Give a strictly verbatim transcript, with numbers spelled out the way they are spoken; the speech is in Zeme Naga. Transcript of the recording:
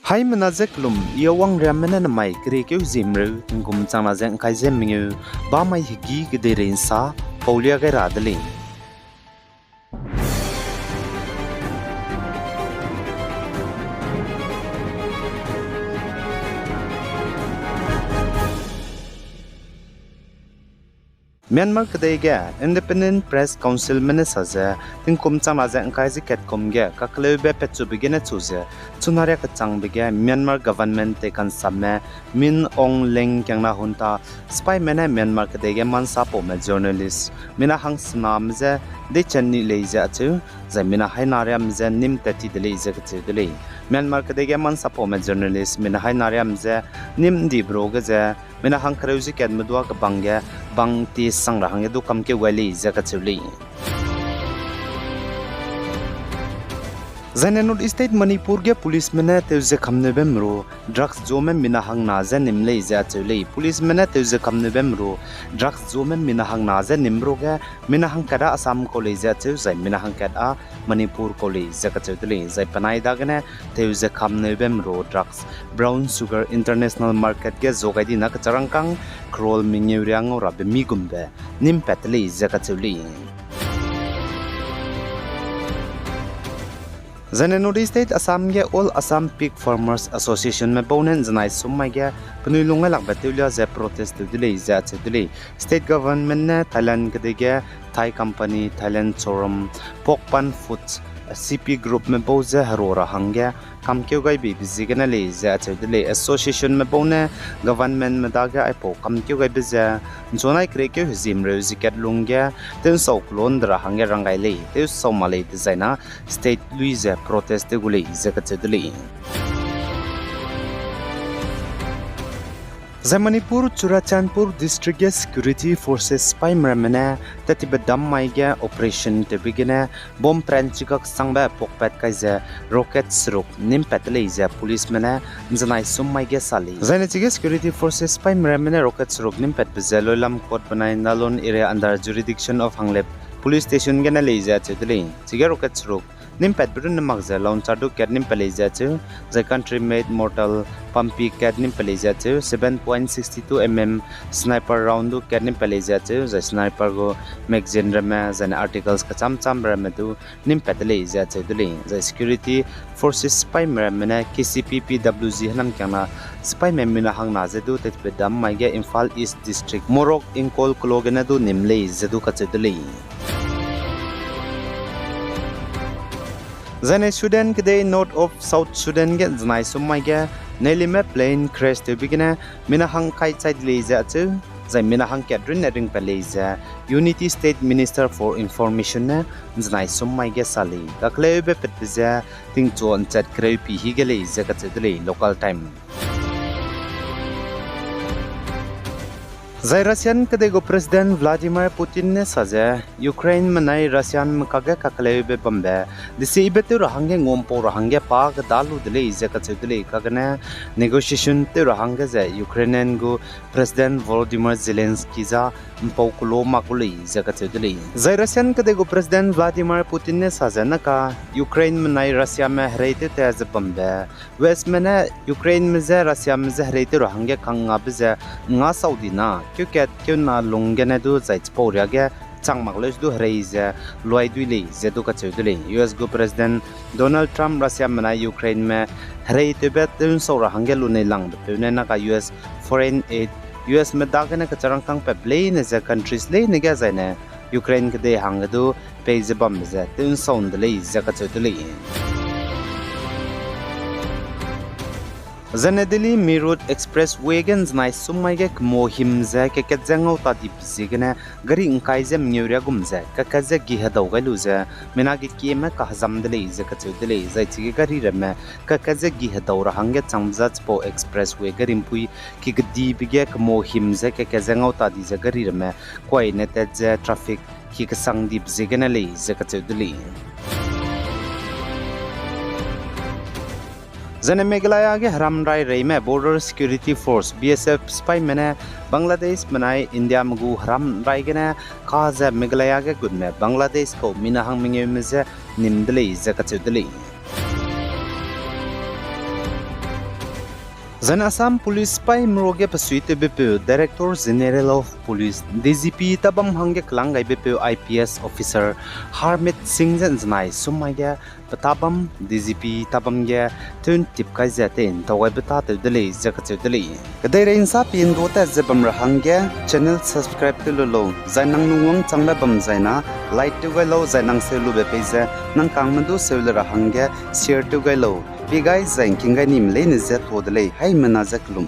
Haimena ze kelum, I Awangriamme ne namai keriekeu hezimreu tingkum changna ze ngkai ze mengeu, bamai hegî kedeirei nsa paulia gai ra de lei. Myanmar kedei ge Independent Press Councilme ne sa ze, tingkum changna ze ngkai ze katkum ge kakleube petchube gene chu ze, chunaria kechangbe ge Myanmar government teikansamme Min Aung Hlaing kiangna hunta, sipaime ne Myanmar kedei ge mansapaume journalist mina hangsename je deichen ni lei ze acheu, zai mina hainariam je nîm tat ti de lei ze kacheu de lei. Myanmar kedei ge mansapaume journalist mina hainariam je nîm ndibe ruage ze, mina hangkereu ze katme dua kebang ge bang ti sang ra hangge du kamkeu gai lei ze kacheu lei. Zaine North East State Manipur ge policeme ne tewze kamneube meru drugs zome mina hangna je nîm lei ze acheu lei. Policeme ne tewze kamneube meru drugs zome mina hangna je nîm ruage mina hangkat â Assam kau lei ze acheu, zai mina hangkat â Manipur kau lei ze kacheu de lei. Zai penai dagene tewze kamneube meru drugs Brown Sugar International Market ge zo gai dina kecharangkâng crore mengeu ria ngau rabe mi gumbe nîm pat de lei ze kacheu lei. Zaine North East State Assam ge All Assam Pig Farmers Associationme bau ne nzenai sum mai ge penui lung gai lakbe tewlia ze protest tew de lei ze acheu de lei. State government ne Thailand kedei ge Thai company, Thailand Chorum, Pokpan Foods, C P groupme bau ze herua ra hangge kamkeu gai beibe ziegene lei ze acheu de lei. Associationme bau ne governmentme dage aipau kamkeu gaibe ze nchunai keriekeu hezimreu ze kat lungge tew'nsau kelon de ra hangge rang gai lei, tew'nsau mak lei dezaina state lui ze protest tew gu lei ze kacheu de lei. Zai Manipur Churachandpur District ge Security Forces sipaime ramme ne tattibe dam mai ge operation tewbe gene bomb pran chigak sangbe pokpat kai ze rocket seruk nîm pat de lei ze policeme ne nzenai sum mai ge sa lei. Zaine chige Security Forces sipaime ramme ne rocket seruk nîm patbe ze Loilamkot benai Nalon area under jurisdiction of Hanglep Police Station gene lei ze acheu de lei. Chige rocket seruk nîm patbe runne mak ze launcher du kat nîm pat lei ze acheu, zai country made mortar pampi kat nîm pat lei ze acheu, seven point six two mm sniper round du kat nîm pat lei ze acheu, zai sniper gu magazine ramme, zaine articles kecham-cham ramme du nîm pat de lei ze acheu de lei. Zai Security Forces sipaime ramme ne K C P P W G hênam kiangna sipaime mina hangna ze du tattibe dam mai ge Imphal East District, Morok Ingkol kelo gene du nîm lei ze du kacheu de lei. Zaine Sudan kedei North of South Sudan ge nzenai sum mai ge neilime plane crash tewbe gene mina hang kai chai de lei ze acheu, zai mina hangkat runne ring pat lei ze Unity State Minister for Information ne nzenai sum mai ge sa lei. Kakleube patbe ze tingchu nchat kereu pi hi ge lei ze kacheu de lei local time. Zai Russian kedei gu President Vladimir Putin ne sa ze, Ukraine menai Russian mekage kakleube bambe desibe tew ra hangge nguampau ra hangge pa keda lu de lei ze kacheu de lei, kagene negotiation tew ra hangge ze Ukrainian gu President Volodymyr Zelensky za mpau kelo mak gu lei ze kacheu de lei. Zai Russian kedei gu President Vladimir Putin ne sa ze naka Ukraine menai Russiame herei tew ta ze bambe Westme ne Ukraineme je Russiame je herei tew ra hangge kangngabe ze nga sau di na, keukat keuna lung gene du zai chipau riage chang mak leu du herei ze luai dui lei ze du kacheu de lei. U S gu President Donald Trump Russiame nai Ukraineme herei tewbe tew'nsau ra hangge lunei langbe peu ne naka U S foreign aid, U S me dagene kecharangkâng pat leine ze countries leine ge zaine Ukraine kedei hangge du pei ze bambe ze tew'nsau de lei ze kacheu de lei. Zaine Delhi Meerut Expressway ge nzenai sum mai ge kemo him ze kakat ze ngau ta dibe ziegene gari ngkai ze mengeu riagum ze kakat ze gi hedau gai lu ze mina ge kieme kahezam de lei ze kacheu de lei. Zai chige gari ramme kakat ze gi hedau ra hangge changbe za chipau Expressway gari mpui ki kedibe ge kemo him ze kakat ze ngau ta di ze gari ramme kuaine tat ze traffic ki kesang dibe ziegene lei ze kacheu de lei. Zaine Meghalaya ge heram rai reime Border Security Force, B S F sipaime ne Bangladesh menai Indiame gu heram rai gene ka ze Meghalaya ge gutme Bangladesh kau mina hang mengeume je nim de lei ze kacheu de lei. Zai ne Assam Police sipai merua ge pesuitewbepeu Director General of Police, D G P tabam hangge kelang gaibepeu I P S officer Harmeet Singh ze nzenai sum mai ge pe tabam D G P tabam ge tew ntip kai ze tei ntau gaibe tâtew de lei ze kacheu de lei. Kedeirei nsa pindua tat ze bam ra hangge channel subscribe tew lu lau, zai nang lungwangchangbe bam zai na like tew gai lau, zai nang seu lube pei ze nang kangme du seu le ra hangge share tew gai lau. Pie gai zai ngking gai nime leine je tuâ de lei, haimena je kelum.